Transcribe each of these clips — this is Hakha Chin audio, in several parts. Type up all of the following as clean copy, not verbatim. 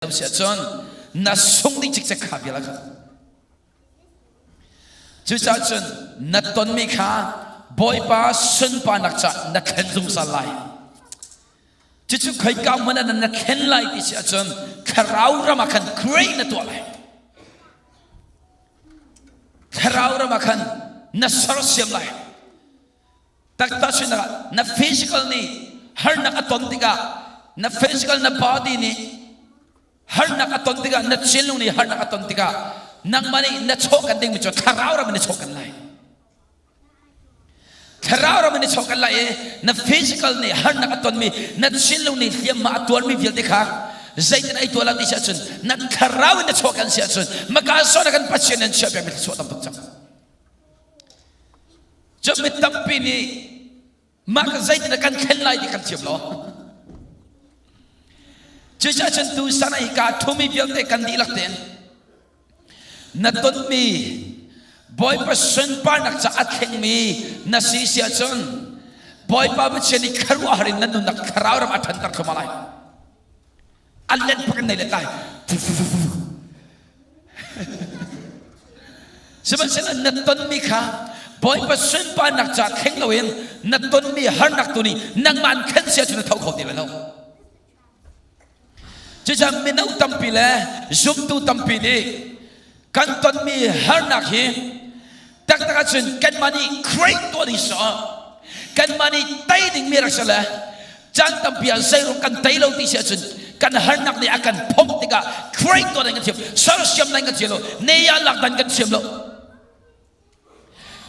Lo si ahcun na sung dih cikcek kha bia kha. Cucaah cun na tonmi kha Bawipa sunparnak ca na thlen zungzal lai. Cucu khoika hmun ah na thlen lai ti si ahcun thlarau ram ah khan great na tuah lai. Thlarau ram ah khan na sersiam lai. Taktak sinak na physical nih harnak a ton tikah, na physical, na body nih harnak a ton tikah, na thinlung nih harnak a ton tikah, nangmah nih na chawh kan dingmi cu thlarau ram in na chawh kan lai. Thlarau ram in na chawh kan lai i na physical nih harnak a tonmi, na thinlung nih hliamhma a tuarmi vialte kha zeitin ai tuah la ti si ahcun, na thlarau in na chawh kan si ahcun, maka zawn ah kan Pathian nan chiah piakmi thluachuah tam tuk cang. Cu mi tampi nih mah ka zeitin kan thlen lai ti kan thiam lo. Cucaah cun tu sana hi ka thumi vialte kan dihlak tein na tonmi Bawipa sunparnak ca a thlengmi na si si ahcun Bawipa Pathian nih khuaruahhar in nan nunnak thlarau ram a ṭhanter thluahmah lai. An let bak in nei let lai. Sihmanhsehlaw na tonmi kha Bawipa sunparnak ca thleng loin na tonmi harnak tu nih nangmah an khen sia cu na tho kho ti lai lo. Cucaah mino tampi le zumtu tampi nih kan tonmi harnak hi taktak ahcun kanmah nih create tuah ding sawh, kanmah nih tei dingmi rak si le caan tampi ah zeiruang kan tei lo ti si ahcun kan harnak nih a kan phomh tikah create tuah ding kan thiam, sersiam ding kan thiam lo, neya lak dan kan thiam lo.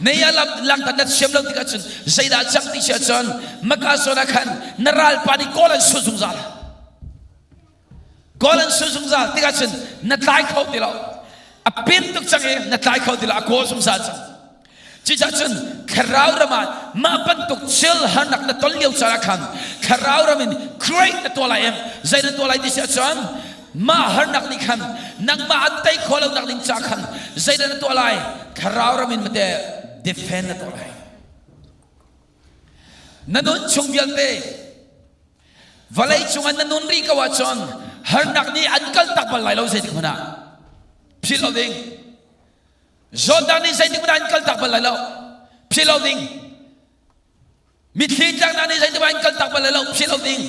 Neya lak dan na thiam lo tikah cun zeidah cang ti si ahcun maka zawn ah khan na ralpa nih kawl an su zungzal. Kawl an su zungzal tikah cun na tlai kho ti lo. A pin tuk cang i na tlai kho ti lo, a kawl zungzal cang. Cucaah cun thlarau ram ah mah bantuk thil harnak na ton lio caan ah khan thlarau ram in create na tuah lai em zei na tuah lai ti si ahcun mah harnak nih khan nangmah an tei khawh lo nak ding ca khan zei dah na tuah lai? Thlarau ram in mate defend na tuah lai. Na nun chung vialte vawlei cungah na nun rih ko ahcun harnak nih an kal tak bal lai lo, zeitik hmanh ah philh lo ding. Jordan nih zeitik hmanh ah an kaltak bal lai lo. Philh lo ding. Mitthli tlaknak nih zeitik hmanh an kaltak bal lai lo. Philh lo ding.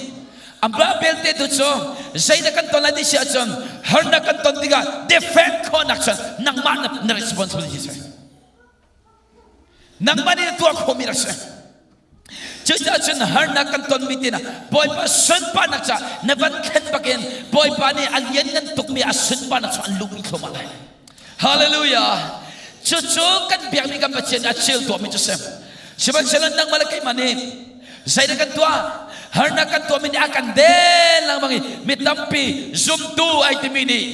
Amah belte tu cu zeidah kan ton lai ti si ahcun harnak kan ton tikah defend khawhnak cun nangmah na, na responsibility si. Nangmah nih na tuah khawhmi rak si. Cucaah cun harnak kan tonmi tina Bawipa sunparnak ca na van thlen bakin Bawipa nih a lianngan tukmi a sunparnak cu an luhpi thluahmah lai. Hallelujah! Cucu kan biakmi kan Pathian a thil tuahmi cu si. Sihmanhsehlaw nangmah le keimah nih zeidah kan tuah? Harnak kan tuahmi nih a kan den lengmang i mi tampi zumtu ai timi nih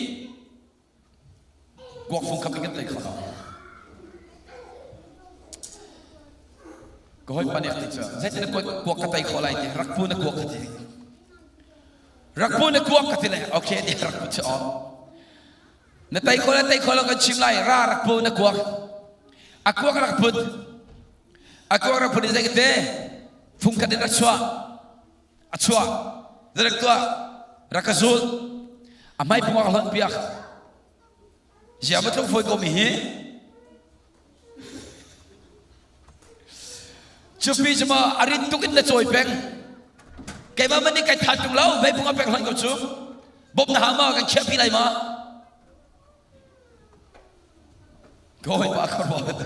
Kuak fung khat kan tei kho lo. Ka hawipa nih a ti cu, zeitin na kuak ka tei khawh lai ti, rak pu na kuak ka ti. Rak pu na kuak ka ti le, okay ti rak pu cu aw. Na tei khawh lai, tei khawh lo kan chim lai, ra rak pu na kuak. A kuak rak put. A kuak rak put i zei ka te, fung khat in rak chuah. A chuah. Rak tuah. Rak ka zul. A hmai pung ah hlonh piak. Zia va tlung fawi ko mi hi. Cupi cu ma a rit tuk in na cawi peng. Keimah man nih kai tha tung lo, hmai pung ah pek hlonh ko cu. Bawm na ha ma kan chiah pi lai ma? Ka hawipa ka ruat.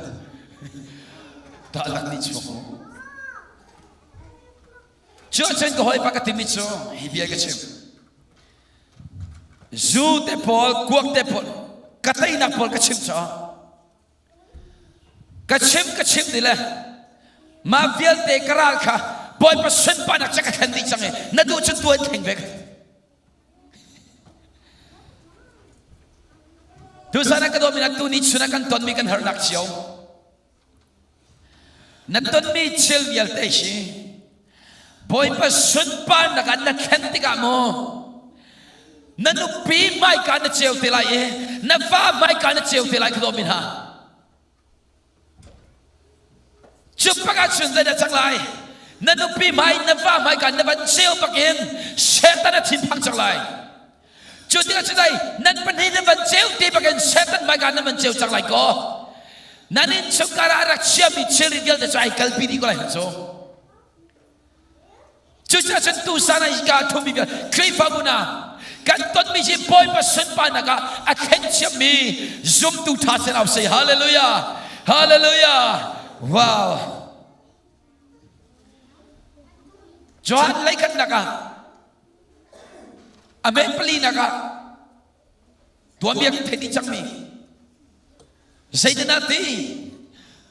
Ta lak ni chuak mu. Cu ahcun ka hawipa ka timi cu hi bia ka chim. Zu te pawl, kuak te pawl, ka teinak pawl ka chim caah ka chim ka chim ti le mah vialte ka ral kha Bawipa sunparnak ca ka thlen dih cang i na duh cun tuan thleng ve ka ti. Tuzan ah ka dawmi na tu ni chun ah kan tonmi kan harnak cio. Na tonmi thil vialte hi Bawipa sunparnak ah na thlen tikah maw na nupi hmaika na ceu te lai i na fa hmaika na ceu te lai ka dawmi hna. Cu bak ah cun zeidah cang lai? Na nupi hmai, na fa hmaika na van ceu bakin Satan a thinphang cang lai. Cu tikah cu dai nan pahnih nan van ceu te bakin Satan hmaika nan van ceu cang lai kaw. Nan innchungkhar ah a rak chiami thilri vialte cu ai kalpi dih ko lai cu. Cucaah cun tusan ah hika a ṭhumi vialte Khrihfabu hna kan tonmi hi Bawipa sunparnak ah a thlen thiammi zumtu ṭha sin au say hallelujah hallelujah wow Johan leikhatnak ah a men palinak ah tuanbia kan theih dih cangmi zeitin ah ti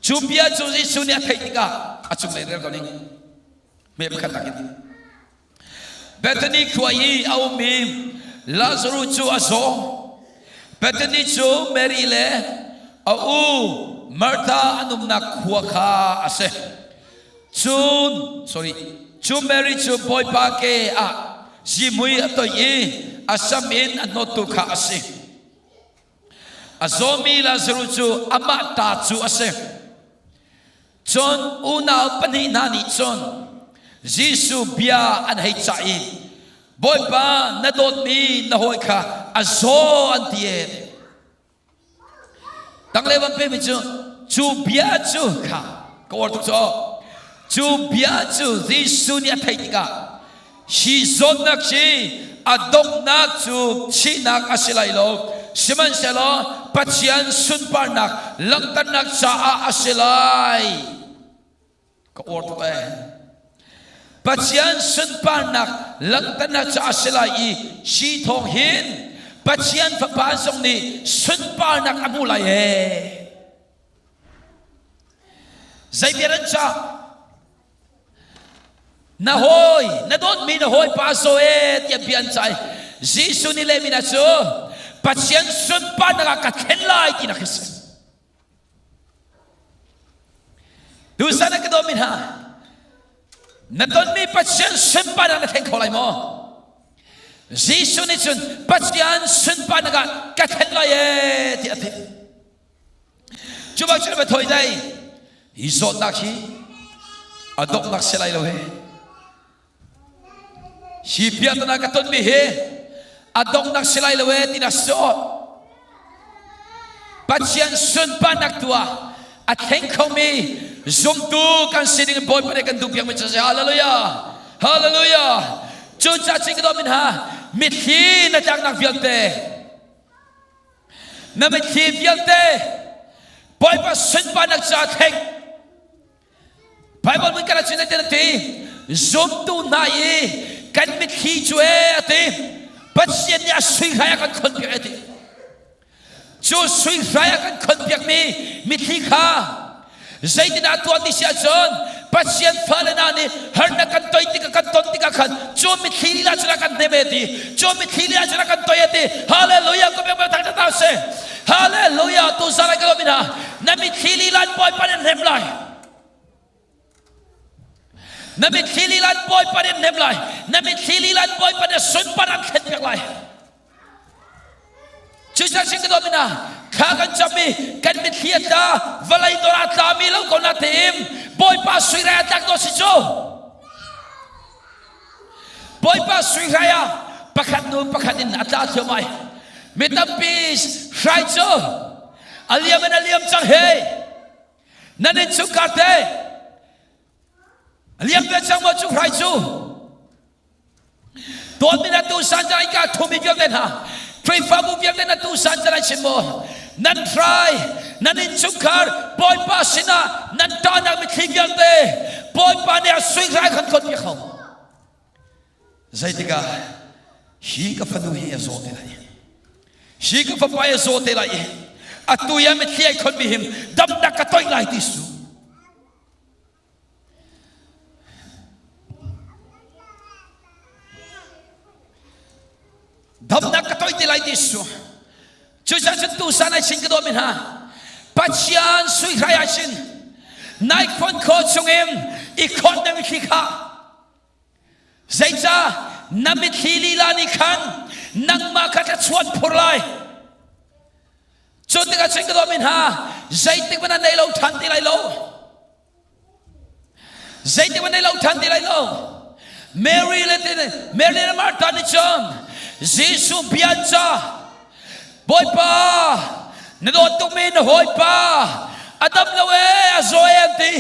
cu bia cu Jesuh nih a theih tikah a cunglei rel ko ning me pakhat nakin Bethany khua i a ummi Lazarus cu a zaw Bethany cu Mary le a u Martha an umnak khua kha a si Cun, sorry, cu Mary cu Bawipa ke ah zihmui a toih i a sam in a hnawttu kha a si. A zawmi Lazarus cu amah ta cu a si. Cun unau pahnih hna nih cun Jesuh bia an hei cah i Bawipa na dawtmi na hawi kha a zaw an ti e. Tanglei van pemi cu cu bia cu kha ka uar tuk cu cu bia cu Jesuh nih a theih tikah hi zawtnak hi a donghnak cu thihnak a si lai lo sihmanhsehlaw Pathian sunparnak langhternak caah a si lai. Ka uar tuk ee. Pathian sunparnak langhternak cu a si lai i hi thawng hin Pathian Fapa zong nih sunparnak a hmu lai ee. Zei bia nan cah? Na hawi, na dawtmi na hawipa so ee tiah bia an cah i Jesuh nih lehmi hna cu Pathian sunparnak ah ka thlen lai tinak hi si. Tusan ah ka dawtmi hna, na tonmi Pathian sunparnak na thleng kho lai maw? Jesuh nih cun Pathian sunparnak ah ka thlen lai ee tiah a ti. Cu bak cun va thawi dai, hi zawtnak hi a donghnak si lai lo he. Hi piahtana ka tonmi hi a donghnak si lai lo ee tina sawh. Pathian sunparnak tu ah a thleng khomi zumtu kan si ding Bawipa nih kan duh piakmi cu si. Hallelujah! Hallelujah! Cucaah chin ka dawt min ha mitthli na tlaknak vialte na mitthli vialte Bawipa sunparnak caah thleng Bible mun kan cun a ti zumtu hna i kan mitthli cu ee a ti Pathian nih a sui hrai a kan khon piak a ti cu sui hrai a kan khon piakmi mitthli kha zeitindah tuah ti si ahcun Pathian fale hna nih harnak kan toi tikah kan ton tikah khan cu mitthli lila cun a kan hnem e ti cu mitthli lila cun a kan toi e ti hallelujah ko bek thang ta se hallelujah tu zalai ka min ha na mitthli lila Bawipa nih hnem lai na mitthli lila Bawipa nih hnem lai na mitthli lila Bawipa nih sunpar an thlen piak lai Cucaah sin ka dawt hna thla kan cam i kan mitthli a tla vawlei dor a tlami lo ko na teim Bawipa sui rai a tlak dawh si cu Bawipa sui rai ah pakhat nu pakhat in a tla thiam ai mi tampi hrai cu a liam in a liam cang he nan in chungkhar te a liam ve cang maw cu hrai cu Dawtmi na tu san cang ka thumi vialte hna Khrihfabu vialte na tu san cang chim mu nan hrai nan innchungkhar Bawipa sinah nan ṭahnak mitthli vialte Bawipa nih a sui hrai khan khon piak ho zeitikah hi ka fanu hi a zaw te lai hi ka fapa a zaw te lai i atu i a mitthli ai khon mi him damnak ka toih lai ti su Damnak ka toi ti lai ti su. Cucaah cun tusan ai sin ka dawt mi hna. Pathian sui hrai ai sin. Nai khon kho chungin i khon na mitthli kha. Zeicah na mitthli lila nih khan nangmah kha thluachuah phur lai. Cu tikah cun ka dawt mi hna zeitik hmanh ah nei lo ṭhan ti lai lo. Zeitik hmanh nei lo ṭhan ti lai lo. Mary le Mary le Martha nih cun. Jesuh bia ca Bawipa na dawt tukmi na hawipa a dam lo ee a zaw ee an ti.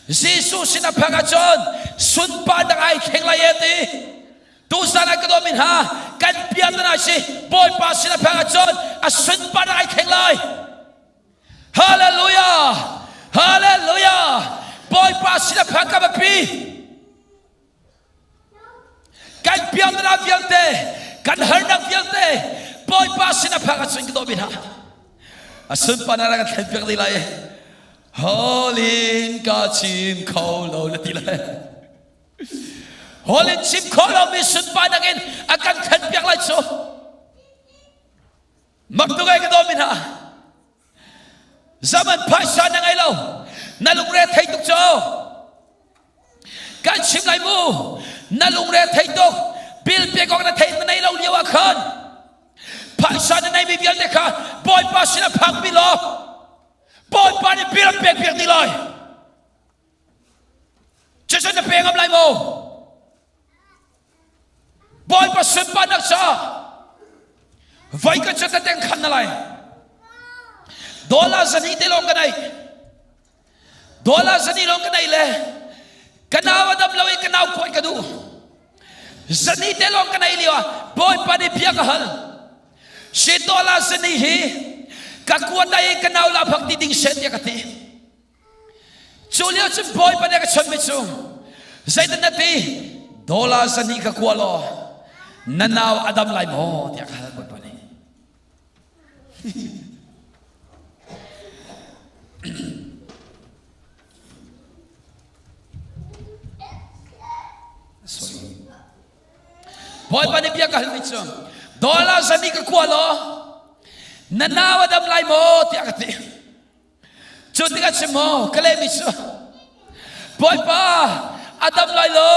Jesuh sin a phak ahcun sunparnak ai thleng lai ee ti. Tuzan ah ka dawtmi hna kan piantana si Bawipa sin a phak ahcun a sunparnak ai thleng lai. Hallelujah! Hallelujah! Bawipa sin a phak ka biapi. Kan piantana vialte, kan harnak vialte Bawipa sin a phak ahcun ka dawtmi hna. A sunparnak kan thlen piak dih lai. Holin ka chim kho lo na ti lai. Holin chim kho lomi sunparnak in a kan thlen piak lai cu. Mak tuk ai ka dawmi hna. Zaman phaisa na ngei lo. Na lungre thei tuk cu. Kan chim lai mu. Na lungre thei tuk. Bil pek awk na thei na nei lo lio ah khan phaisa na neimi vialte kha Bawipa sin ah phak pi law Bawipa nih bil an pek piak dih lai. Cucu na pe ngam lai maw? Bawipa sunparnak ca voi ka cu tateng khan na lai. Dollar zani te lawng ka nei. Dollar zani lawng ka nei le ka nau a dam lo i ka nau kuat ka duh. Zani te lawng ka nei lio ah Bawipa nih bia ka hal. Si dollar zani hi ka kuat lai i ka nau la phak ti ding seh tiah ka ti. Cu lio cun Bawipa nih a ka chawnhmi cu zeitin na ti dollar zahnih ka kua law na nau a dam lai maw tiah ka hal Bawipa nih. Sorry. Bawipa nih bia ka halmi cu dollar zahnih ka kua law na nau a dam lai maw tiah ka ti. Cu tikah chim maw ka lehmi cu Bawipa a dam lai lo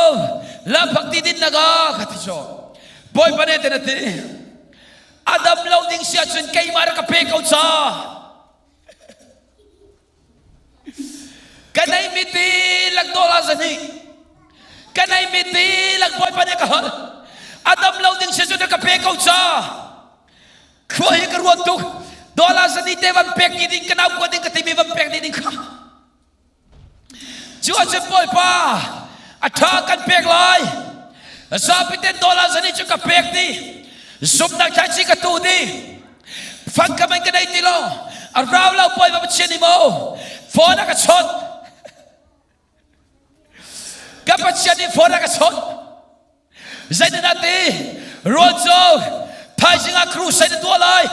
lamphak ti din naga ka ti cu Bawipa nih tin a ti a dam lo ding si ahcun keimah rak ka pe ko ca ka nei mi ti lak dollar zahnih ka nei mi ti lak Bawipa nih ka hal a dam lo ding si ahcun ka pe ko ca Khua hi ka ruat tuk. Dollar zani te van pek ni ding ka nau kua ding ka timi van pek ni ding kha. Cu ahcun Bawipa a tha kan pek lai. Zapi ten dollar zani cu ka pek di. Zumnak thlaici ka tu di. Fang ka man ka nei ti lo. A rau lo Bawipa Pathian ni mo. Phone a ka chawt. Ka Pathian nih phone a ka chawt. Zeitin a ti? Rual cu thaizing ah crusade na tuah lai.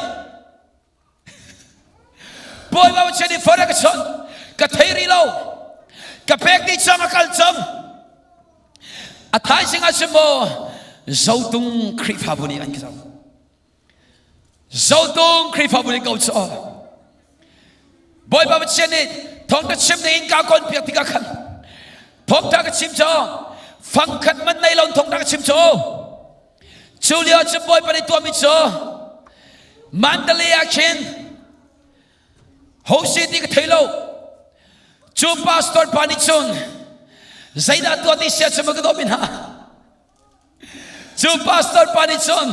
Bawipa Pathian nih phone a ka chawnh. Ka thei rih lo. Ka pek dih cang a kal cang. A thaizing ah cun maw Zotung Khrihfabu nih an ka zoh. Zotung Khrihfabu nih ko cu. Bawipa Pathian nih thawngtha chim ding in ka kawn piak tikah khan thawngtha ka chim cu fangkhat man nei lo thawngtha ka chim cu cu lio cun Bawipa nih tuahmi cu Mandalay ah khin ho si ti ka thei lo cu pastor pa nih cun zeidah tuah ti sia cu ma ka dawt mi hna Cu pastor pa nih cun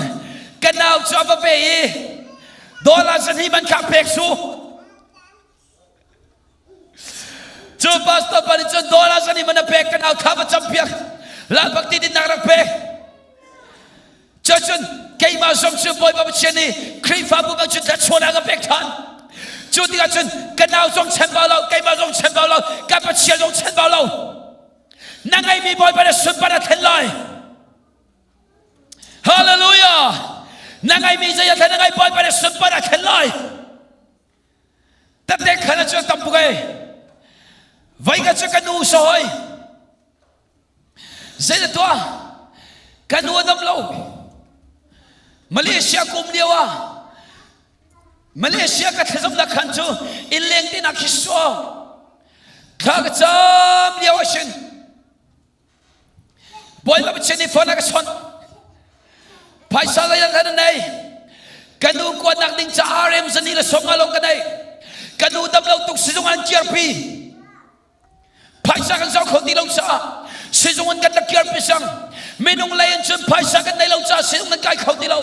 ka nau cu a va ve i dollar zahnih man kha pek su. Cu pastor pa nih cun dollar zahnih man a pek ka nau kha va campiak lalpak ti dinnak rak pek. Cucun keimah zong cu Bawipa Pathian nih Khrihfabu bang cun thluachuahnak a pek ṭhan. Cu tikah cun ka nau zong chanbau lo, keimah zong chanbau lo, ka Pathian zong chanbau lo. Na ngeihmi Bawipa na sunpar a thlen lai. Hallelujah! Na ngeihmi zei a thlen na ngeih Bawipa na sunpar a thlen lai. Tate khan cu tam tuk ei. Voi ka cu ka nu sahoi. Zei na tuah? Ka nu a dam lo. Malaysia kum lio ah Malaysia ka thlazamnak khan cu innleng tinak khi suau. Thla ka cam lio ah shin Bawipa Pathian nih phone a ka chawnh. Phaisa lei an nei. Ka nu kuatnak ding ca RM zani le song along ka nei. Ka nu dam lo tuk sizung an kirpi. Phaisa kan zoh kho ti lo caah sizung an kan rak kirpi sang. Minung lei in cun phaisa kan nei lo ca sinung nan kai kho ti lo.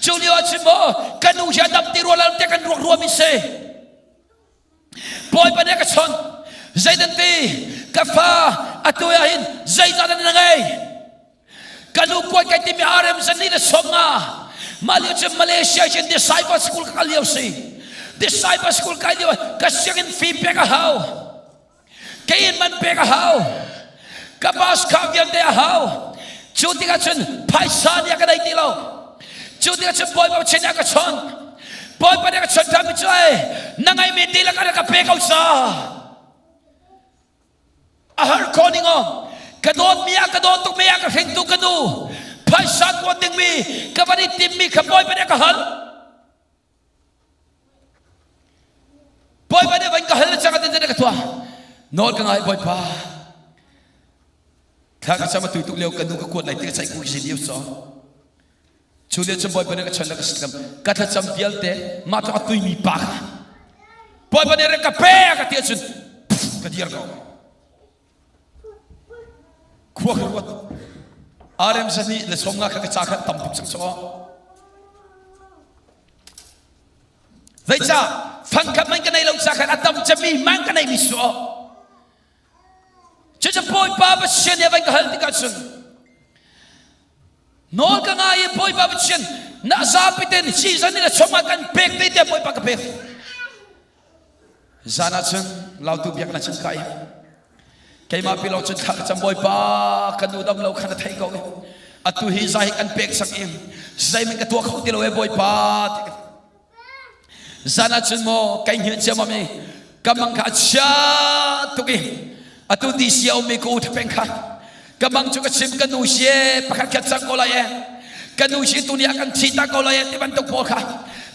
Cu lio ah cun maw kan nu hi a dam ti rua lo te kan ruak ruam in si. Bawipa nih a ka chawnh. Zeidan ti ka fa atu ah hin zeizah dah na ngei? Ka nu kuat kai timi RM zan ni le som nga. Mah lio cu Malaysia cun disciple school ka kal lio si. Disciple school kai lio ka sianginn fee pek a hau. Ka inn man pek a hau. Ka bus kha vialte a hau. Cu tikah cun phaisa nih a ka dei ti lo. Cu tikah cun Bawipa chin a ka chawnh. Bawipa nih a ka chawnh ṭhanmi cu ei na ngeihmi dihlak a ka pe ko ca. A har khawh ning aw. Ka dawtmi a ka dawt tukmi a ka hringtu ka nu phaisa kuat dingmi ka van i timmi kha Bawipa nih a ka hal. Bawipa nih van ka hal le cang ah ka tuah. Nawl ka ngai Bawipa. Thla ka cam atu tuk lio ka nu ka kuat lai ti ka ceih ku si lio so. Cu lio cun Bawipa nih ka chon le ka siklam ka thlacam vialte mah tluk a tuimi pa kha Bawipa nih rak ka pe ka ti ahcun ka dir ko. Khua ka ruat. RM zani le som nga kha ka ca kha tam tuk cang so. Zeicah fangkhat man ka nei lo ca khan a tam cemmi man ka nei mi su. Cucu Bawipa Pathian nih a van ka hal tikah cun nawl ka ngai i Bawipa Pathian na zapi ten hi zan in a chungah kan pek te tiah Bawipa ka pek. Zan ah cun lautu biak na cun kai. Keimah pi lawng cun thla ka cam Bawipa ka nu dam lo kha na thei ko i atu hi zai kan pek sak i zeimin ka tuah kho ti lo e Bawipa ti ka Zan ah cun maw kai hngilh ciammam i ka mang kha a chia tuk i atu DC a ummi ka u thapeng kha ka mang cu ka chim ka nu si e pakhat khat cang ko lai e ka nu si tuni ah kan thi ta ko lai e ti bantuk pawl kha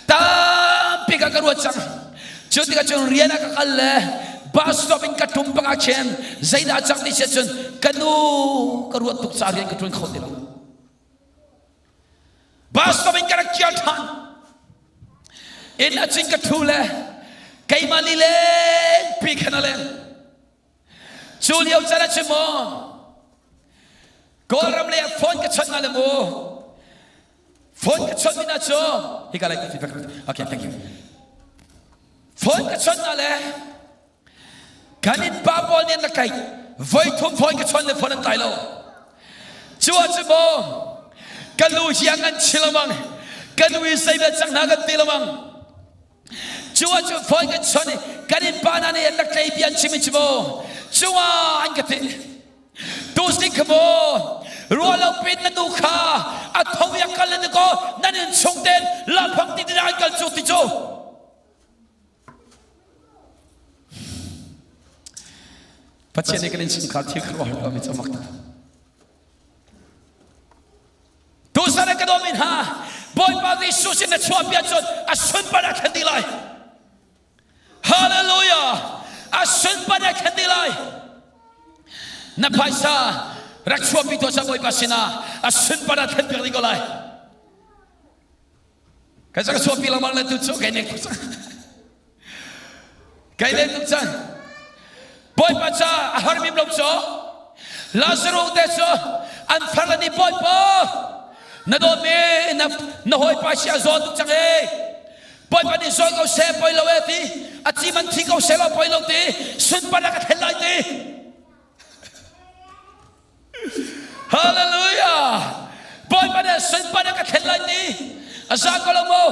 tampi ka ka ruat cang cu tikah cun rian ah ka kal le bus stop in ka tum bang ah khin zeidah cang ti si cun ka nu ka ruat tuk ca rian ka ṭuan kho ti lo Bus stop in ka rak kir ṭhan. Inn ah cun ka ṭhu le keimah lileng pi khan a leng. Cu lio caan ah cun maw Kawlram lei ah phone ka chawnh hna le mu. Phone ka chawnh hna cu hika lai okay thank you. Phone ka chawnh hna le Kan innpa pawl nih an rak tlaih. Voi thum phone ka chawnh le phone an tlai lo. Cu ah cu maw ka nu hi a ngan chin lengmang. Ka nu hi zei bel cang hna kan ti lengmang. Cu ah cu phone kan chawnh i kan innpa hna nih an rak tlei bia an chim i cu maw cungah an ka ti. Tusik kha maw ruah lo pin na nu kha a tho i a kal le ko nan in chung ten laphang ti an kal cu ti cu. Pathian nih kan innchungkhar thil khuaruahhar tuahmi cu a mak tuk. Tuzan ah ka dawmi hna, Bawipa Jesuh sin na chuahpi ahcun a sunparnak thlen dih lai. Hallelujah! A sunparnak thlen dih lai. Na phaisa rak chuahpi tuah cang Bawipa sinah a sunparnak thlen piak dih ko lai. Ka cang chuahpi lengmang le tu cu kai nek tuk cang. Kai nek tuk cang. Bawipa ca a har mim lo cu. Lazarus te cu an far le nih Bawipa na dawtmi na na hawipa si a zaw tuk cang e. Bawipa nih zaw ko seh poi lo e ti a ci man thi ko seh lo poi lo ti sunparnak a thlen lai ti. Hallelujah! Bawipa nih sunparnak ka thlen lai ti a za ko lo maw?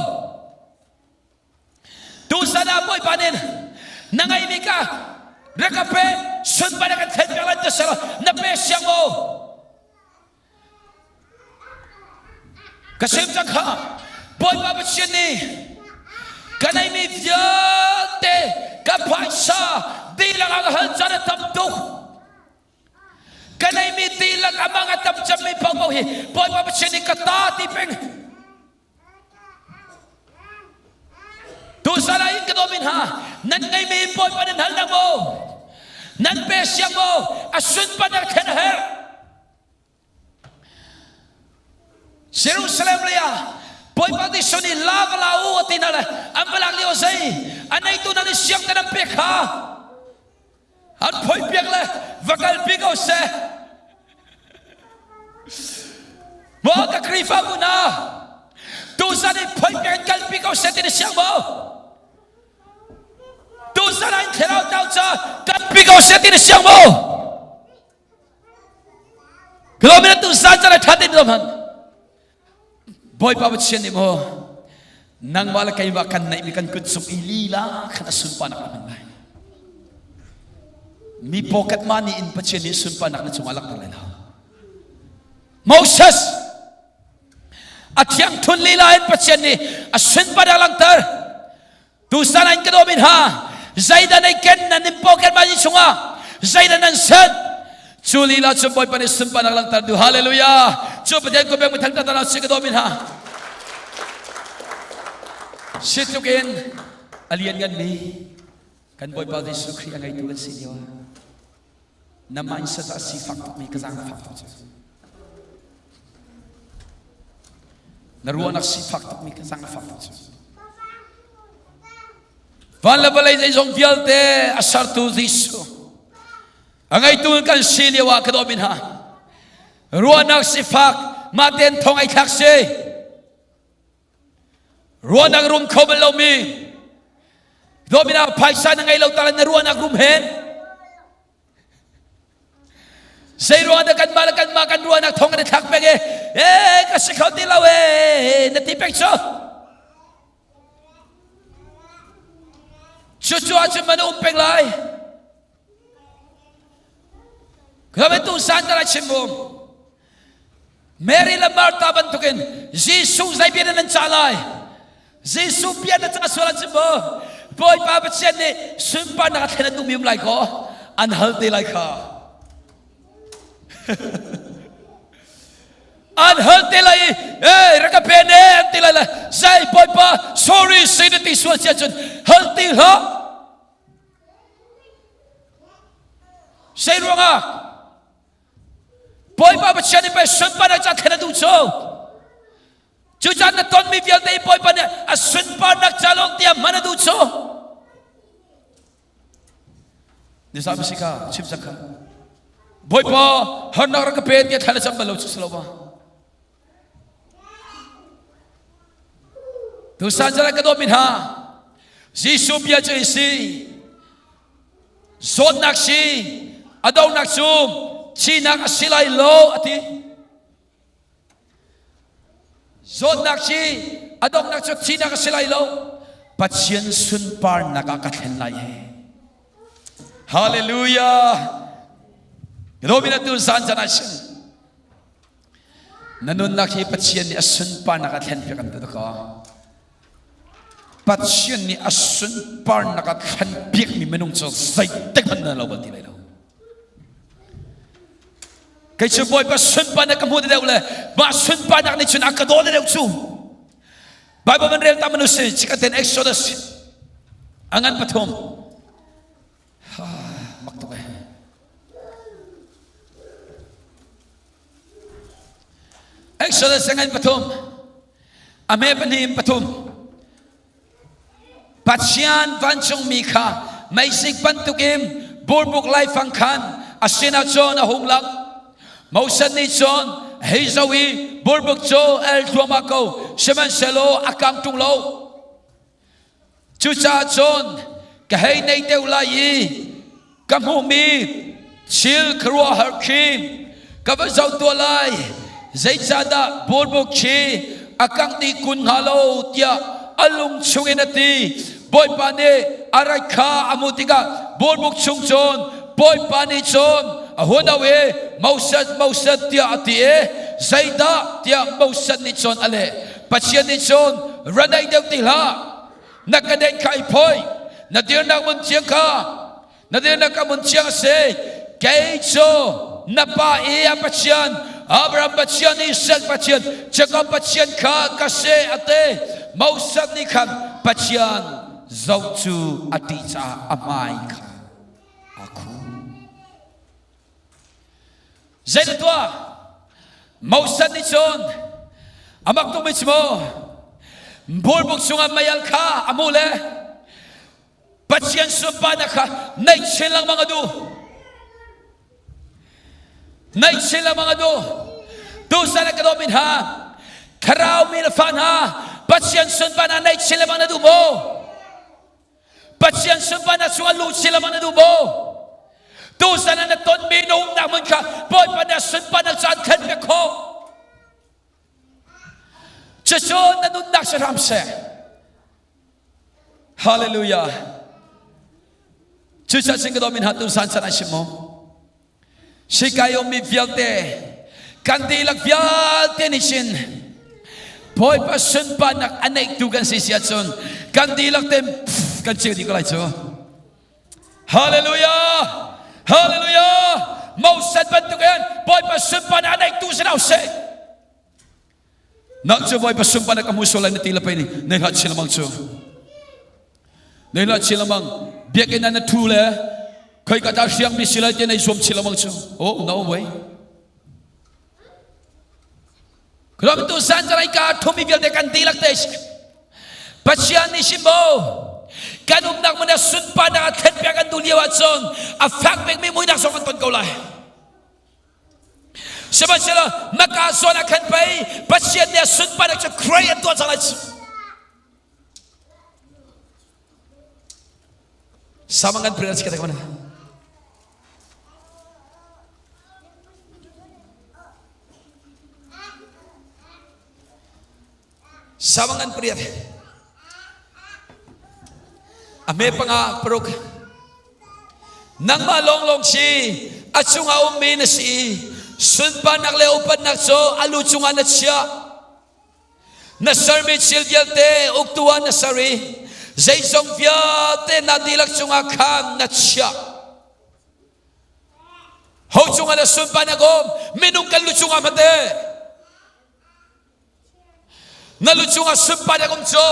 Tuzan ah Bawipa nih na ngeihmi ka rak ka pe sunparnak kan thlen piak lai ti selaw na pe siang maw? Ka sim cang kha Bawipa Pathian nih ka neihmi vialte ka phaisa dihlak ah ka hal caan a tam tuk. Ka neihmi dihlak amang a tam cemmi paohpaoh hi Bawipa Pathian nih ka ta ti peng. Tuzan ah in ka dawmi hna nan ngeihmi Bawipa nan hal na maw? Nan pe siang maw? A sunparnak thlen a herh. Jerusalem lei ah Bawipa Jesuh nih la va la u a ti hna le an va lak lio zei a neitu hna nih siang te nan pek kha an phoi piak le va kalpi ko seh. Maw ka Khrihfabu hna, tuzan in phoi pek in kalpi ko seh ti na siang maw? Tuzan ah in thlarau tlau ca kalpi ko seh ti na siang maw? Kilomina tuzan caan a ṭha tin lo hmanh. Bawipa Pathian nih maw nangmah le keimah kan neihmi kan kut cung i lila khan a sunparnak a hman lai. Mi pocket money in Pathian nih sunparnak na cungah langhter lai lo. Moses a thiang thun lila in Pathian nih a sunparnak langhter. Tusan an ka dawmi hna zeidah nan ken nan in pocket money chungah zeidah nan set cu lila cu Bawipa nih sunparnak langhter duh hallelujah cu Pathian ko pek mi thangthat hna si ka dawmi hna si tluk in a lianngan mi kan Bawipa Jesuh Khrih a ngeitu kan si lio ah na mindset ah sifak tukmi ka zaang fak tuk cu na ruahnak sifak tukmi ka zaang fak tuk cu van le vawlei zeizong vialte a sertu Jesuh a ngeitu kan si lio ah ka dawmi hna ruahnak sifak mah ten thong ai thlak si Ruahnak rum kho bal lomi dawmina phaisa na ngei lo talan na ruahnak rum hen zei ruang dah kanmah le kanmah kan ruahnak thong kan i thlak peng e e ka si kho ti lo e na ti peng cu cucu ahcun man um peng lai Khabe tu san tala chim bum Mary le Martha bantukin Jesuh zei bia nan cah lai Jesuh bia na cah sual ahcun maw Bawipa Pathian nih sunparnak a thlen an duhmi um lai kaw an hal te lai kha an hal te lai i hey rak ka pe ne an ti lai le zei Bawipa sorry si na ti sual sia cun hal ti hlah Sei ruangah Bawipa Pathian nih pei sunparnak ca thlen a duh cu. Cucaah na tonmi vialte i Bawipa nih a sunparnak ca lawng tiah hman a duh cu. Nizan si ka chim cang kha. Bawipa harnak rak ka pe tiah thla na cam bal lo cu si lo ma? Tusan zan ka dawtmi hna Jesuh bia cu hi si zawtnak si a donak cu thihnak a si lai lo a ti zawtnak si a donghnak cu thihnak a si lai lo Pathian sunparnak ah ka thlen lai he Hallelujah Domina tu zan zan ah sin Na nunnak hi Pathian nih a sunparnak a thlenpiak an ti ka. Pathian nih a sunparnak a thlenpiakmi minung cu zeitik hmanh na lo bal ti lai lo. Kei cu Bawipa sunparnak ka hmu deuh le mah sunparnak nih cun a ka daw deuh cu. Bible man rel ta manu si chikaten Exodus a ngan pathum. Mak tuk eh. Exodus ngan pathum a me pahnih pathum Pathian vancungmi kha meisik bantukin burbuk laifang khan a sinah cun a hung lang Moses nih cun hei zoh i burbuk cu el thluahmah ko sihmanhsehlaw a kang ṭung lo Cucaah cun ka hei nei deuh lai i ka hmuhmi thil khuaruahhar khi ka va zoh tuah lai. Zeicahdah burbuk khi a kangh dih kun hnga lo tiah a lung chungin a ti. Bawipa nih a rat kha a hmuh tikah burbuk chung cun Bawipa nih cun a hun auh i Moses, Moses tiah a ti i zeidah tiah Moses nih cun a leh. Pathian nih cun ra naih deuh ti hlah na ka den kha i phoi na dirnak mun thiang kha na dirnak ka mun thiang a si kei cu na pa i a Pathian Abraham Pathian Isaac Pathian Jacob Pathian kha ka si a ti Moses nih khan Pathian zoh cu a ṭih caah a hmai kha aa khuh Zei na tuah? Moses nih cun a mak tukmi cu maw burbuk chungah meial kha a hmuh le Pathian sunparnak kha naih chin lengmang a duh. Naih chin lengmang a duh. Tusan ah ka dawt mi hna, thlarau mi le fa hna, Pathian sunparnak neih chin lengmang na duh maw? Pathian sunparnak chungah luh chin lengmang na duh maw? Tusan ah na tonmi na umnak hmun kha Bawipa nih a sunparnak cu an thlen piak khawh. Cucu na nunnak si hram seh. Hallelujah. Cucaah sin ka dawt mi hna tusan chan ai sim maw? Sikai ummi vialte kan dihlak vialte nih sin Bawipa sunparnak a neihtu kan si si ahcun kan dihlak ten kan ceu dih ko lai cu. Hallelujah! Hallelujah! Moses bantukin Bawipa sunparnak a neihtu si hna usih. Nang cu Bawipa sunparnak ka hmu sual lai na ti le pei nih nei hlah chin lengmang cu. Nei hlah chin lengmang biakinn ah na thu le khoi ka ta hriang mi si lai te nei zuam chin lengmang cu. Oh no way. Khulam tu san carai ka thumi vialte kan dihlak te Pathian nih sim bo kan umnak mun ah sunparnak a thlen piak kan duh lio ahcun a fak bikmi muinak zong kan ton ko lai. Sihmanhsehlaw maka zawn ah khan pei Pathian nih a sunparnak cu Khrih an tuah cang lai cu. Sama ngan prayer sikata mana? Sama ngan prayer. A me panga paruk. Nangmah lawnglawng si a chungah ummi na si. Sunparnak le upatnak cu a lu cungah na chiah. Na sermi thil vialte uktu ah na ser i zeizong vialte na dihlak cungah khan na chiah. Ho cungah na sunparnak um? Minung kan lu cungah hmate. Na lu cungah sunparnak um cu.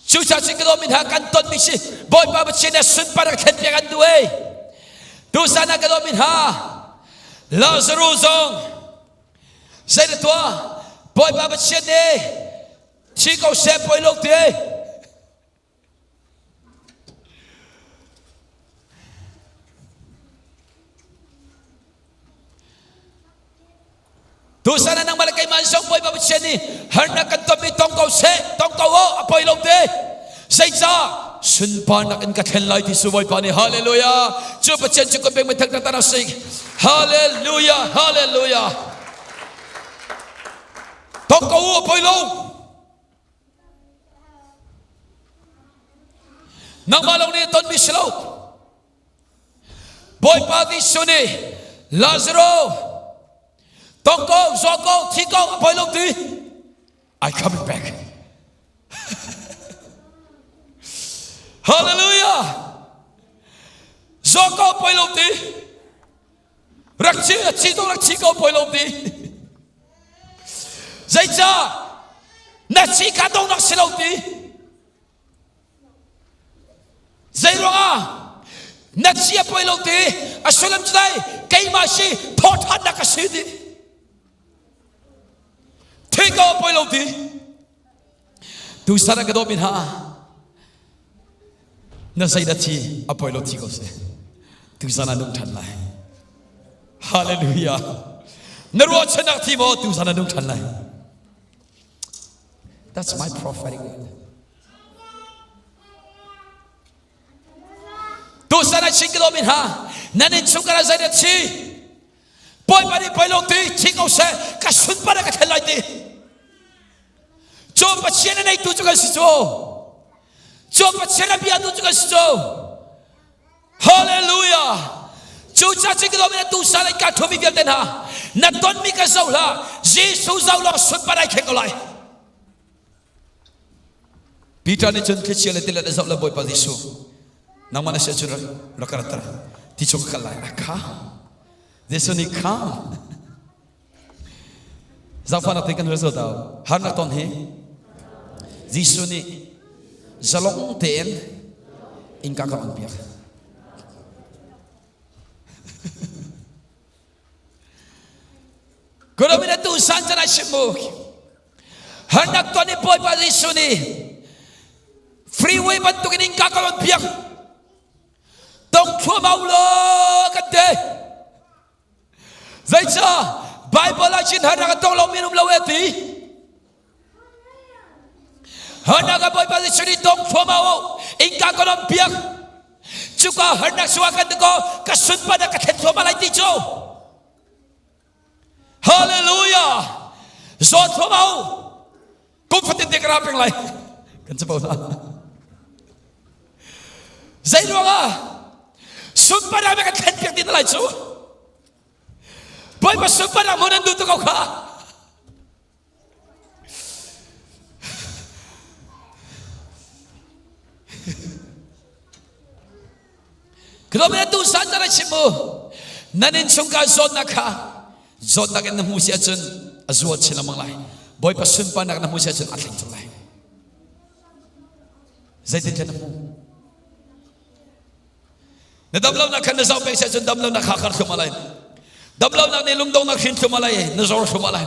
Cucaah cun ka dawtmi hna kan tonmi si Bawipa Pathian nih sunparnak thlen piak an duh ei. Tusan ah ka dawtmi hna Lazarus zong zei na tuah Bawipa Pathian nih thi ko seh poi lo ti. Tusan ah nangmah le keimah zong Bawipa Pathian nih harnak kan tonmi tong ko seh, tong ko aw, a poi lo te. Zeicah sunparnak in ka thlen lai ti su Bawipa nih hallelujah. Cu Pathian cu kan pek mi thak tak sik. Hallelujah, hallelujah. Tong ko u, a poi lo. Nangmah lawng nih tonmi si lo. Bawipa Jesuh nih Lazaro tong ko, zaw ko, thi ko, a poi lo ti. I coming back. Hallelujah. Zaw ko poi lo ti. Rak chi, chi to rak chi ko poi lo ti. Zeicah na chi ka dong nak si lo ti. Zeiruangah na chi a poi lo ti a sullam cu dai keimah si thawhthannak ka si ti. Thi ko a poi lo ti. Tu sara ka dawt mi hna na zei dah thi a poi lo thi ko si. Tu zan ah nung ṭhan lai. Hallelujah. Na ruahchannak thi maw tu zan ah nung ṭhan lai. That's my prophetic word. Tusan ah chin ka mi hna nan in chung kana zai na chi Bawipa nih poi lo ti thi ko seh ka sunpar ka thlen lai ti cu Pathian a neitu cu kan si cu cu Pathian a bia tu cu kan si cu Hallelujah! Cu ca cing ka na tu sa lai ka thumi vialte hna na tonmi ka zoh hlah Jesuh zoh law sunpar ai kheng ko lai. Peter nih cun thlichia le tilet a zoh le Bawipa Jesuh nangmah na si ahcun rak ka ratter ti chung ka kal lai a kha Jesuh nih kha Zaangfahnak te kan hal zo tau harnak ton hi Jesuh nih zalong tein innka ka on piak. Kulamina tu san chan ai sim mu. Harnak ton i Bawipa Jesuh nih freeway bantukin innka ka on piak. Tong thluamau lo kan te. Zeicah Bible ah chin harnak a tong lomi an um lo e ti. Harnak a Bawipa Jesuh nih tong thluahmah u. Innka ka lam piak. Cuka harnak sungah kan ko ka sunparnak ka thlen thluahmah lai ti cu. Hallelujah. Zawn thluahmah u. Kum fatin te ka ra peng lai. Kan capo hna. Zei ruangah sunparnak kan thlen piak ti na lai cu. Bawipa sunparnak hmun an duh tuk ko kha. Kilo tu san na chim mu. Nan in chungka zawtnak kha zawtnak in na hmu si ahcun a zual chin lengmang lai. Bawipa sunparnak na hmu si ahcun a thleng cang lai. Zeitin na hmu? Na damlonak khan na zoh peng si ahcun damlonak kha kar thluahmah lai. Damlonak nih lungdongnak hrin thluahmah lai, na zor thluahmah lai.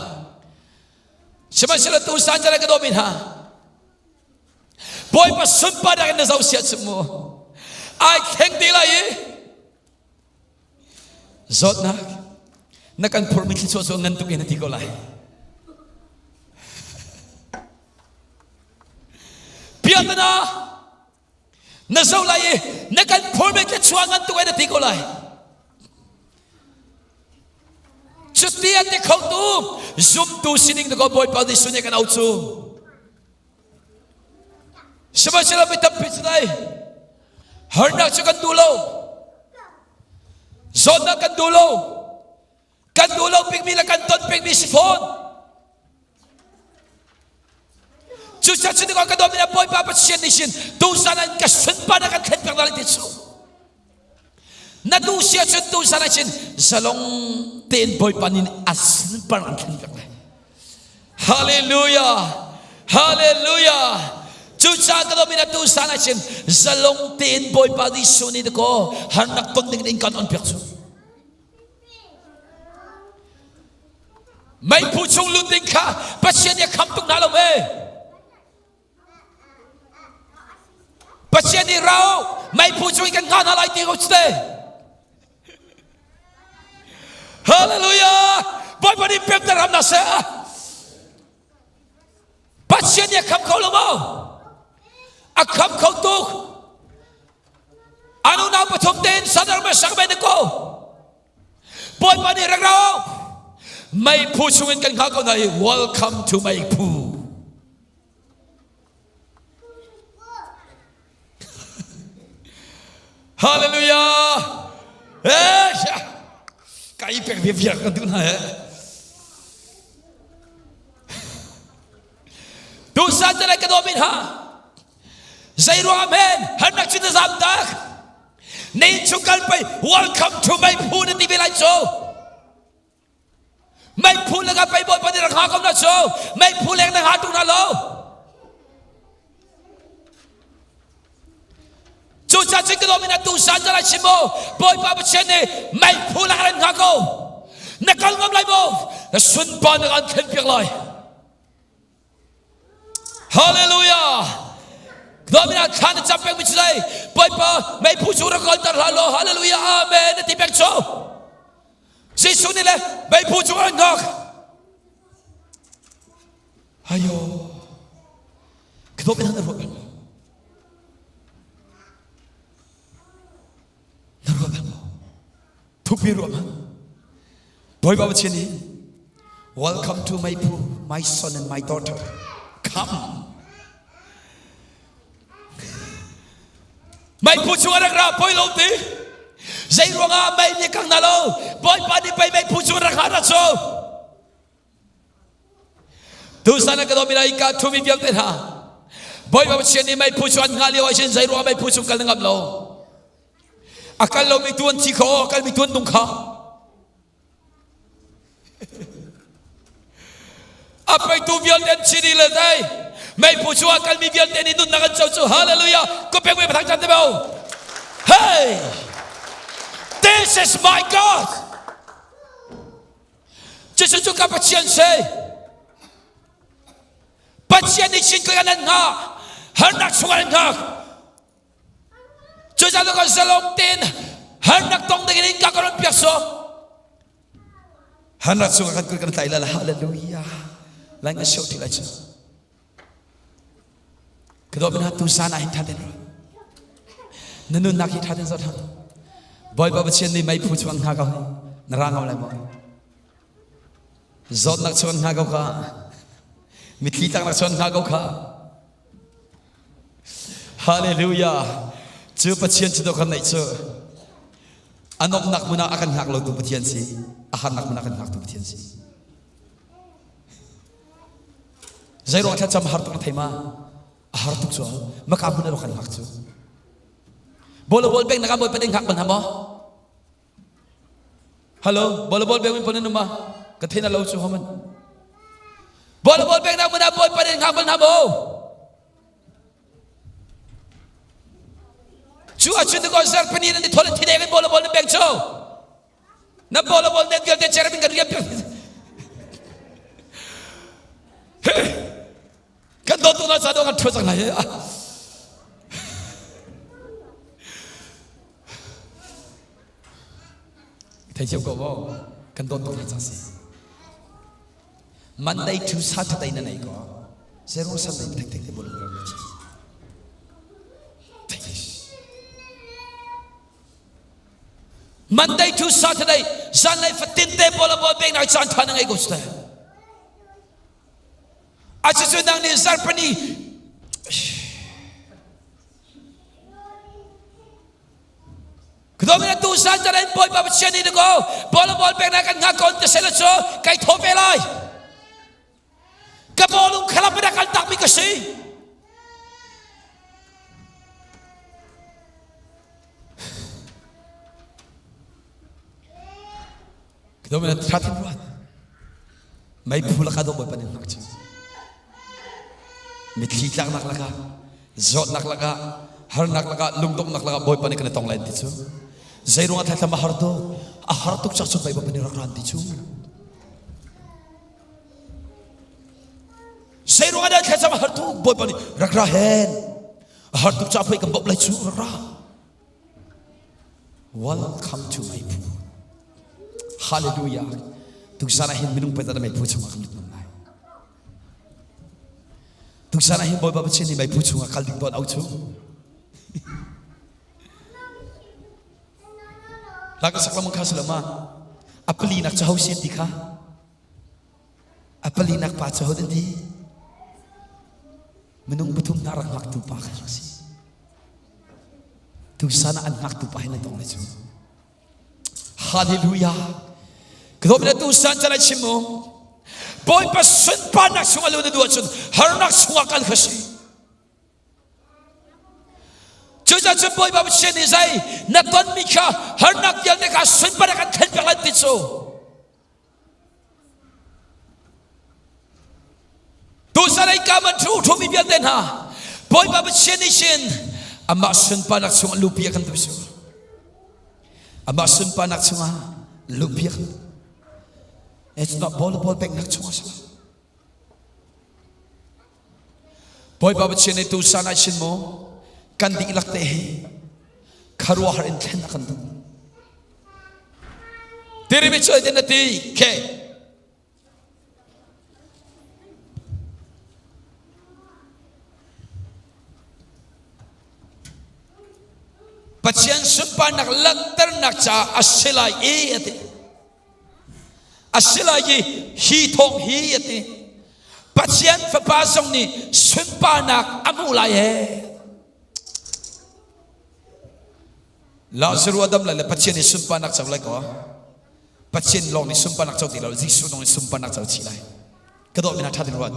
Sihmanhsehlaw tu san cala ka dawmi hna, Bawipa sunparnak in na zoh si ahcun mu, ai thleng te lai i zawtnak na kan phurmi thlichuah cu ngan tuk in na ti ko lai. Piatana na zoh lai i na kan phurmi thluachuah ngan tuk ai na ti ko lai cuti a ti khotu zumtu sining na ko Bawipa Jesuh nih kan au cu sihmanhsehlaw mi tampi cu dai harnak cu kan duh lo zawtnak kan duh lo kan duh lo bikmi le kan ton bikmi si fawn Cucaah cu tikah ka dawtmi Bawipa Pathian nih sin tuzan ah ka sunparnak kan thlen piak lai ti cu. Na duh si ahcun tuzan ah cun zalong tein Bawipa nih a sunparnak an thlen piak lai. Hallelujah! Hallelujah! Cucaah ka dawtmi na tuzan ah cun zalong tein Bawipa Jesuh nih dakaw harnak ton ding in kan on piak cu. Meiphu chung lut ding kha Pathian nih a kham tuk hna lo me. Pathian nih rau meiphu chung in kan hngah hna lai ti ko te. Hallelujah! Bawipa nih pemter ram na seh. Pathian nih a kham kho lo maw? A kham kho tuk. An unau pathum tein sadar me sak me ko. Bawipa nih rak rau. Meiphu chungin kan hngah ko hna i welcome to meiphu. Hallelujah. Eh, ka i pek viar kan duh hna he. Tusan te ka dawmi hna. Zei ruang men harnak cu na zam tak. Na inn chung kal pei welcome to meiphu na ti ve lai cu. Meiphu le ka pei bawipa nih rak ha ko na cu. Meiphu leng na ha tung na lo. Cucaah cun ka dawmi na tusan ca lai chim mu. Bawipa Pathian nih meiphu lak ran hna ko. Na kal ngam lai maw? Na sunparnak an thlen piak lai. Hallelujah! Dawmi na thla na cam peng mi cu lai. Bawipa meiphu cu rak kalter hlah law Hallelujah Amen na ti peng cu. Jesuh nih le meiphu cu an hngak. Ayo. Ka dawmi na ruah bal maw? Na ruah bal maw? Thukpi ruah hmanh. Bawipa Pathian nih Welcome to my phu, my son and my daughter. Come. Meiphu chung a rak ra poi lo ti. Zei ruangah mei nih kang na lo. Bawipa nih pei meiphu chung rak ha ra cu. Tusan ah ka dawmi lai ka thumi vialte hna. Bawipa Pathian nih meiphu cu an hngah lio ah hin zei ruangah meiphu chung kal na ngam lo. A kal lomi tu an thi kho, a kalmi tu an nung kha. A peitu vialte an thi dih le dai. Meiphu cu a kalmi vialte nih nunnak an co cu hallelujah. Ko pek we pathang chan te bo. Hey! This is my God. Cucu cu ka Pathian si. Pathian nih chin kan an hngak. Harnak chung an hngak. Cucaah kan zalong tein harnak tong ding in ka ka ron piak so. Harnak chungah kan kut kan tlai lai hallelujah. Lai nga show ti lai cu. Ka dawt na tu san ah hin thaten ro. Na nunnak hi thaten zo than. Bawipa Pathian nih meiphu chuang hna ko na ra ngam lai maw? Zawtnak chuan hna ko kha. Mitthli tlaknak chuan hna ko kha. Hallelujah. Cu Pathian cu kan neih cu a nomnak hmun ah a kan hngak lotu Pathian si. A harnak hmun ah a kan hngaktu Pathian si. Zeiruang thlacam har tuk na thei ma? A har tuk cu maka hmun ah kan hngak cu. Bol bol beng na ka bol pa ding hngak ban ha maw? Hello, bol bol beng pon ma? Ka thei na lo cu homan. Bol bol beng na mun bol pa ding hngak ban ha maw? Cu a chun ko zarpani nan thol thi deng bol bol na beng chu. Na bol bol net vialte cherabin kan riam Kan dawt tuk na sa do kan thua cang lai. Thei thiam ko maw? Kan dawt tuk na cang si. Monday to Saturday na nei ko. Zero Sunday tek tek te bol bol na chi. Monday to Saturday zanlei fatin te bol bol beng nai caan tha na ngei ko ste. Acucu nang nih zarpani Kdomin tu san caren Bawipa Pathian nih ko bol bol pek na kan ngak kon te sela cu kai tho ve lai. Ka bolung khalap na kal tak mi ka si. Kdomin thatin ruat. Meiphu laka do Bawipa nih hngak cu. Mitthli tlaknak lakah, zawtnak lakah, harnak lakah, lungdonghnak lakah Bawipa nih kan i tong lai ti cu. Zeiruang ah thlathlam a har tuk? A har tuk cak cu Bawipa nih rak ran ti cu. Zeiruang ah dah thlacam a har tuk? Bawipa nih rak ra hen. A har tuk ca pei kan bawmh lai cu rak ra. Welcome to meiphu. Hallelujah. Tukzan ah hin minung pet ah meiphu chungah kan lut ngam lai. Tukzan ah hin Bawipa Pathian nih meiphu chungah kal ding tuan au chu. La ka sak lamang kha salama. A pali nak cu ho sian ti kha. A pali nak pa cu ho den ti. Minung pathum hna rak ngaktu pa kha rak si. Tusan ah an ngaktu pa hin an tong lai cu. Hallelujah. Ka dawt tusan can ai chim mu. Bawipa sunparnak chungah lu na duh ahcun harnak chungah kal kha si. Cucaah cun Bawipa Pathian nih zei na tonmi kha harnak vialte kha sunparnak an thlen piak lai ti cu. Tusan ei ka man thu thumi vialte hna Bawipa Pathian nih sin amah sunparnak chungah lupi a kan tu su. Amah sunparnak chungah lupi a kan It's not bol bol peknak chungah si. Bawipa Pathian nih tusan ah sin mu kan dihlak te hi kharuahar in thlen a kan duh. Tirimi cu na ti ke Pathian sunparnak langhternak caah a si lai i a ti. A si lai i hi thawng hi a ti. Pathian fapa zong nih sunparnak a hmuh lai he. Lazarus a dam lai le Pathian nih sunparnak co lai ko. Pathian lawng nih sunparnak co ti lo, Jesuh lawng nih sunparnak co chih lai. Ka dawt mi hna ṭha tein ruat.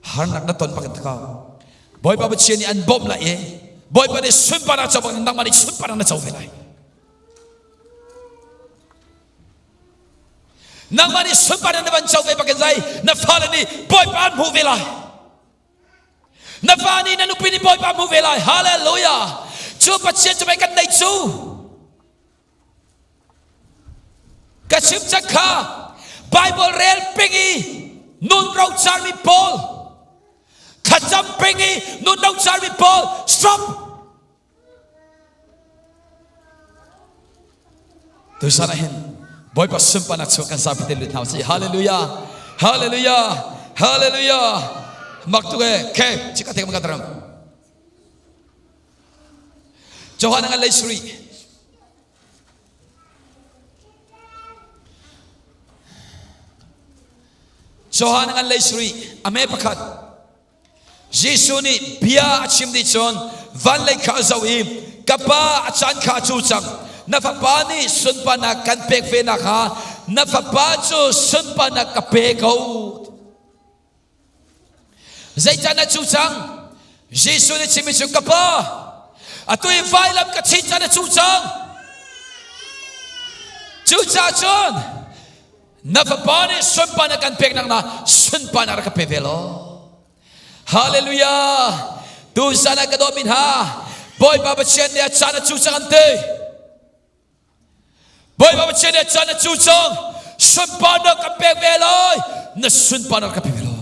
Harnak na ton bak in takau. Bawipa Pathian nih an bawmh lai i Bawipa nih sunparnak co bak in nangmah nih sunparnak na co ve lai. Nangmah nih sunparnak na van co ve bak in zai na fale nih Bawipa an hmuh ve lai. Na fa nih na nupi nih Bawipa hmu ve lai. Hallelujah. Cu Pathian cu mei kan nei cu. Ka chim cang kha Bible rel peng i nun rocarmi pawl thlacam peng i nun rocarmi pawl stop Tuisan ah hin. Bawipa sunparnak chung kan zapi te lut hna usih. Hallelujah. Hallelujah. Hallelujah. Mak tuk e. Ke chika te ka taram. Johan ngan lei suri. Johan ngan lei suri. Ame pakhat. Jesuh nih bia a chim dih cun van lei kha a zoh i ka pa a caan kha a cu cang na fapa nih sunparnak kan pek ve nakhnga na fapa cu sunparnak ka pe ko zeicah na cu cang Jesuh nih chimmi cu ka pa atu i vailam ka chin caan a cu cang cucaah cun Na fapa nih sunparnak kan peknak na sunparnak rak ka pe ve law. Hallelujah. Tu zan ah ka dawtmi hna, Bawipa Pathian nih a caan a cu cang an ti. Bawipa Pathian nih a caan a cu cang. Sunparnak kan pek ve lai. Na sunparnak ka pe ve law.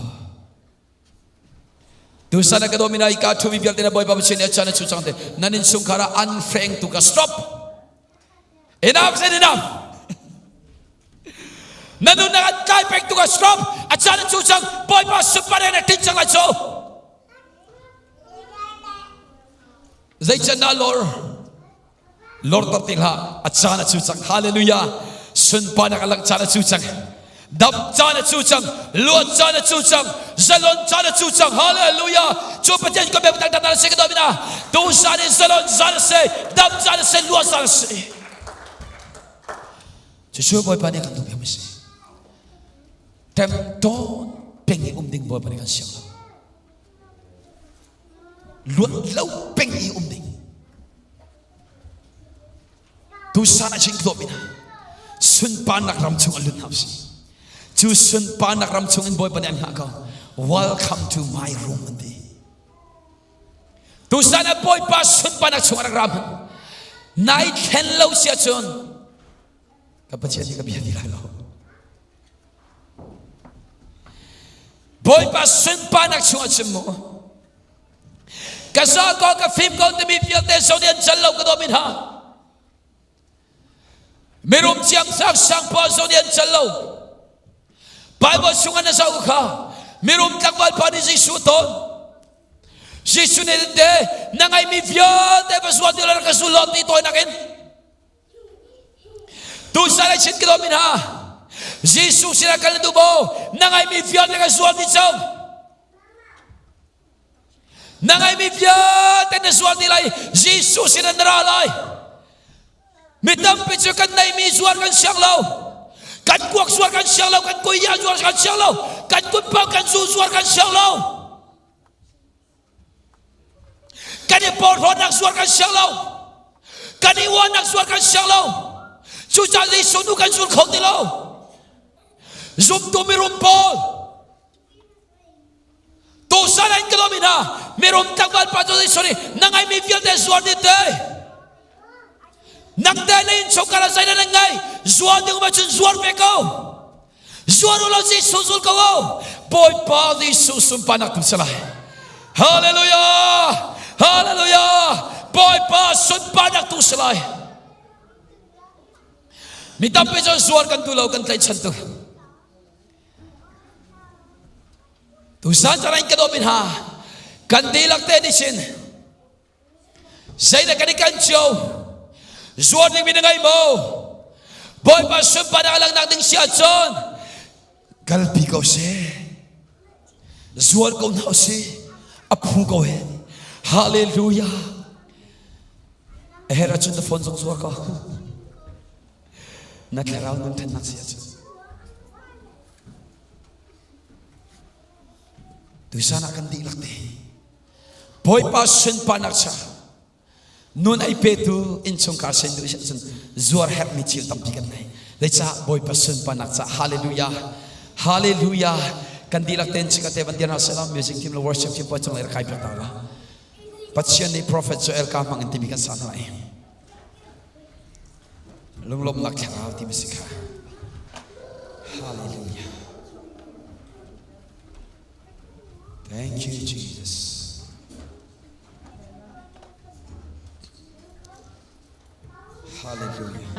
Tu zan ah ka dawtmi hna, ka thumi vialte na Bawipa Pathian nih a caan a cu cang te. Nan innchungkhar ah an hreng tu ka stop. Enough is enough. Na nunnak an tlai pek tuk a stop. A caan a cu cang. Bawipa sunparnak na tin cang lai cu. Zeican dah lor? Lor tar ti hlah. A caan a cu cang. Hallelujah. Sunparnak a langh caan a cu cang. Dam caan a cu cang. Luat caan a cu cang. Zalon caan a cu cang. Hallelujah. Cu Pathian ka biak tak tak se ka domina. Tu zan in zalon zan a si. Dam caan a si. Luat caan a si. Cucu Bawipa nih kan duh mi si. Temtawn peng i um ding Bawipa nih kan siang lo. Luat lo peng i um ding. Tusan a ching tlawm ina sunparnak ram chung a lut hna si. Cu sunparnak ram chung in Bawipa nih an hngah ko. Welcome to my room an ti. Tusan ah Bawipa sunparnak chung a rak ra hmanh. Nai thlen lo si ahcun ka Pathian nih ka bia ti lai lo. Bawipa sunparnak chung a chim mu. Ka za ko ka fim ko timi vialte zong nih an cal lo ka dawm in ha. Mirum ciam sang sang pa zong nih an cal lo. Bible chung an zoh kha mirum tlangval pa nih Jesuh tawn. Jesuh nih te na ngeihmi vialte va zuan ti lo ka zul lo ti tawinak in Tusan ai chin kilo min ha. Jesuh sinah kal na duh maw? Na ngeihmi vialte ka zual dih cang. Na ngeihmi vialte na zual dih lai. Jesuh sinah na ra lai. Mi tampi cu kan neihmi zuar kan siang lo. Kan kuak zuar kan siang lo. Kan kuya zuar kan siang lo. Kan kutpang kan zu zuar kan siang lo. Kan i porhlawtnak zuar kan siang lo. Kan i uannak zuar kan siang lo. Cucaah Jesuh nu kan zul kho ti lo. Zumtu mirum pawl tusan an ka lomi hna mirum tlangval pa cu Jesuh nih na ngeihmi vialte zuar dih te. Nang te na innchungkhar ah zeidah na ngei zuar ding um ahcun zuar ve ko. Zuar u law Jesuh zul ko u. Bawipa Jesuh sunparnak tu si lai. Hallelujah! Hallelujah! Bawipa sunparnak tu si lai. Mi tampi cu zuar kan duh lo kan tlaihchan tu. Tusan caan in ka dawt mi hna kan dihlak te nih sin Zeidah kan i kan cio? Zuar dingmi na ngei maw? Bawipa sunparnak a langhnak ding si ahcun kalpi ko seh. Zuar ko hna usih. A phu ko he. Hallelujah. A herh ahcun na phone zong zuar ko. Na thlarau nun ṭhannak si ahcun. Tuisan ah kan dihlak te. Bawipa sunparnak cha nun ei petu innchungkhar sin duh cun zuar herhmi thil tampi kan nei. Zeicah Bawipa sunparnak ca hallelujah hallelujah kan dihlak ten chika te van dir hna sela music team le worship team pawl cung lei kai piak ta la. Pathian nih prophet Joel ka hmang in timi kan sa hna lai. Lunglawmhnak thlarau timi si kha. Hallelujah. Thank you, Jesus. Hallelujah.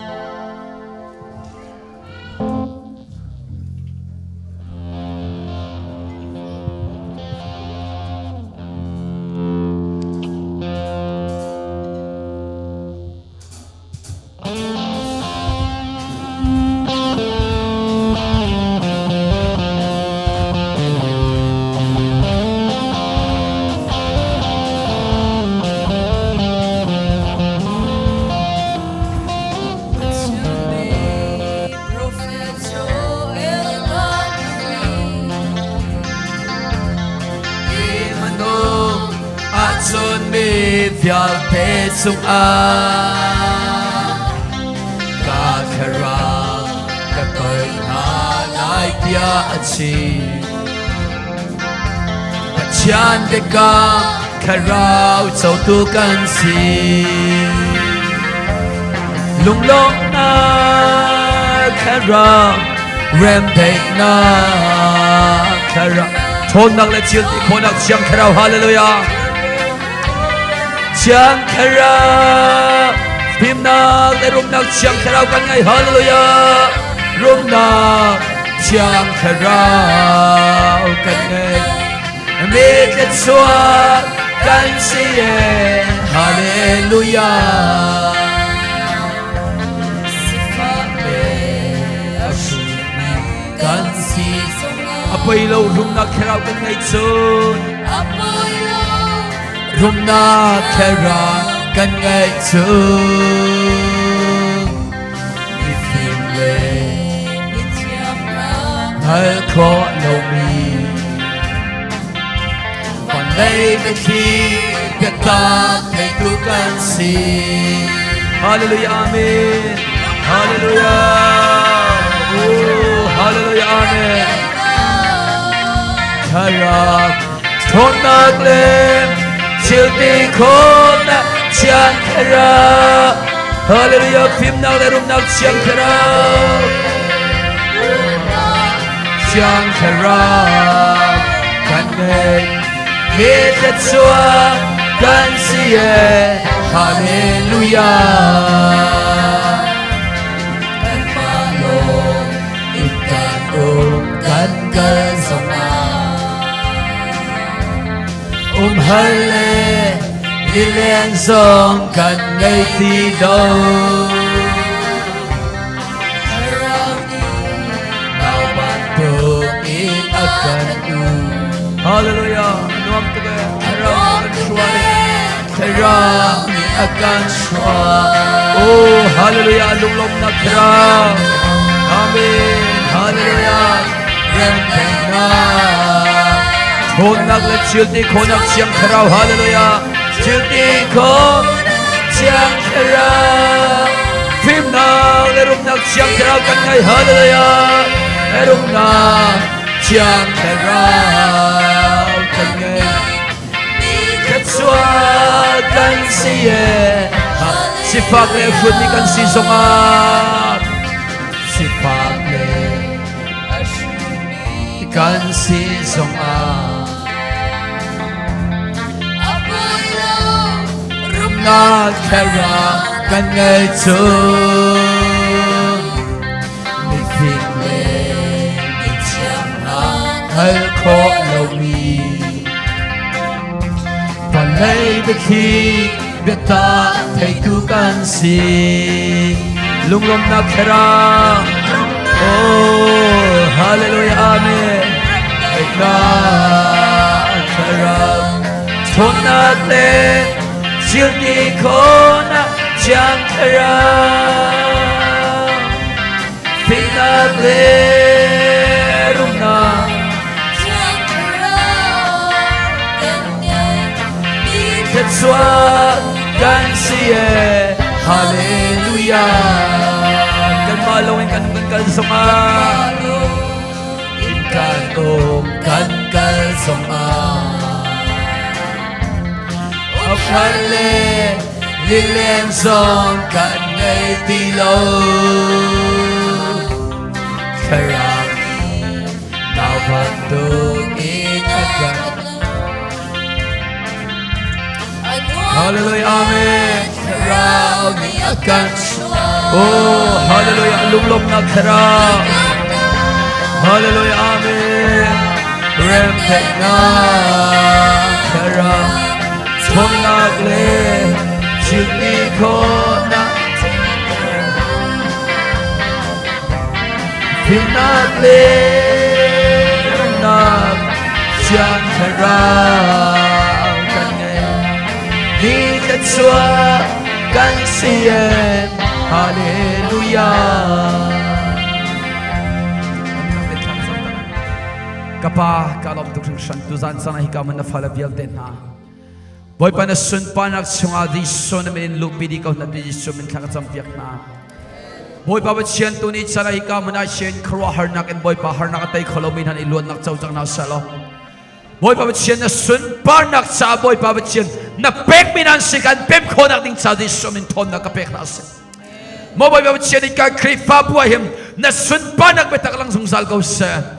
Ahcun mi vialte cungah ka thlarau ka toih hna lai tiah a chim. Pathian biakam thlarau cotu kan si. Lunglawmhnak thlarau, remdaihnak thlarau, ṭhawnnak le thil ti khawhnak Thiang Thlarau, hallelujah. Thiang Thlarau, fimnak le rumnak Thiang Thlarau kan ngei, hallelujah. Rumnak Thiang Thlarau kan ngei. Mi thluachuak kan si e, hallelujah. Sifak le a hrutmi kan si. A poi lo rumnak thlarau kan ngei cun. A poi lo Rumnak thlarau kan ngei cun. Mifim le mithiam hna hngalh khawh lomi van lei biathli biatak theitu kan si. Hallelujah, Amen. Hallelujah. Oh, hallelujah, Amen. Thlarau ṭhawnnak le thil ti khawhnak Thiang Thlarau. Hallelujah, fimnak le rumnak Thiang Thlarau. Thiang Thlarau kan ngei. Mi thluachuak kan si e. Hallelujah. Kanmah lawng in kan um kan kal zongah Umhar le lileng zong kan ngei ti lo. Thlarau nih Nau bantuk in a kan um. Hallelujah. Nuam tuk e. Thlarau nih a kan hruai. Thlarau nih a kan hruai. Oh, hallelujah. Lunglawmhnak thlarau. Amen. Hallelujah. Remdaihnak. Ṭhawnnak le thil ti khawhnak Thiang Thlarau. Hallelujah. Thil ti khawh Thiang Thlarau. Fimnak le rumnak Thiang Thlarau kan ngei. Hallelujah. Rumnak Thiang Thlarau kan ngei. Thluachuak kan si e. Sifak le hrutmi kan si zongah sifak le kan si zongah rumnak thlarau kan ngei cun mifim le mithiam hna hngalh khawh lomi Vawlei biathli biatak theitu kan si. Lunglawmhnak thlarau. Oh, hallelujah, amen. Daihnak thlarau. Ṭhawnnak le thil ti khawhnak Thiang Thlarau. Fimnak le rumnak Thluachuak kan si e Hallelujah Kanmah lawng in kan kan kal zongah in kan um kan kal zongah Okhar le lileng zong kan ngei ti lo Thlarau Nau bantuk in a kan Hallelujah, Amen. Thlarau nih a kan Oh, hallelujah, lunglawmhnak thlarau. Hallelujah, Amen. Remtheihnak thlarau. Ṭhawnnak le thilti khawhnak Fimnak le rumnak Thiang Thlarau kan ngei. Ni thluachuah kan si e. Hallelujah. Ka pa, ka lawm tuk hringhran tuzan caan ah hika man na fale vialte hna. Bawipa na sunparnak chungah Jesuh na min in luhpi dih ko hna ti Jesuh min thla ka campiak hna. Bawipa Pathian tu nih chan ah hika hmun ah hin khuaruahharnak in Bawipa harnak a tei kho lomi hna nih luatnak co cang hna seh law Bawipa Pathian na sunparnak caah Bawipa Pathian na pekmi nan si kan pem khawhnak ding ca Jesuh min thawnnak ka pek hna seh. Maw Bawipa Pathian in kan Khrihfabu ah hin na sunparnak biatak lang zungzal ko seh.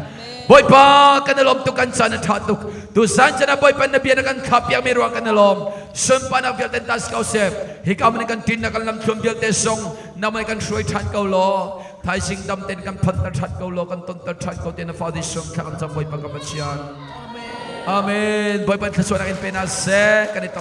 Bawipa kan i lawm tuk kan caan a ṭha tuk. Tuzan caan ah Bawipa na bia na kan thlahpiak mi ruang kan i lawm. Sunparnak vialte ta si ko seh. Hika man kan tin na kan lamthluan vialte zong na man kan hruai ṭhan ko law. Thaizing dam ten kan phanh ter ṭhan ko law kan ton ter ṭhan ko te na fa Jesuh thla kan cam Bawipa kan Pathian. Amen. Bawipa thluachuahnak in pe hna seh. Kan i tong.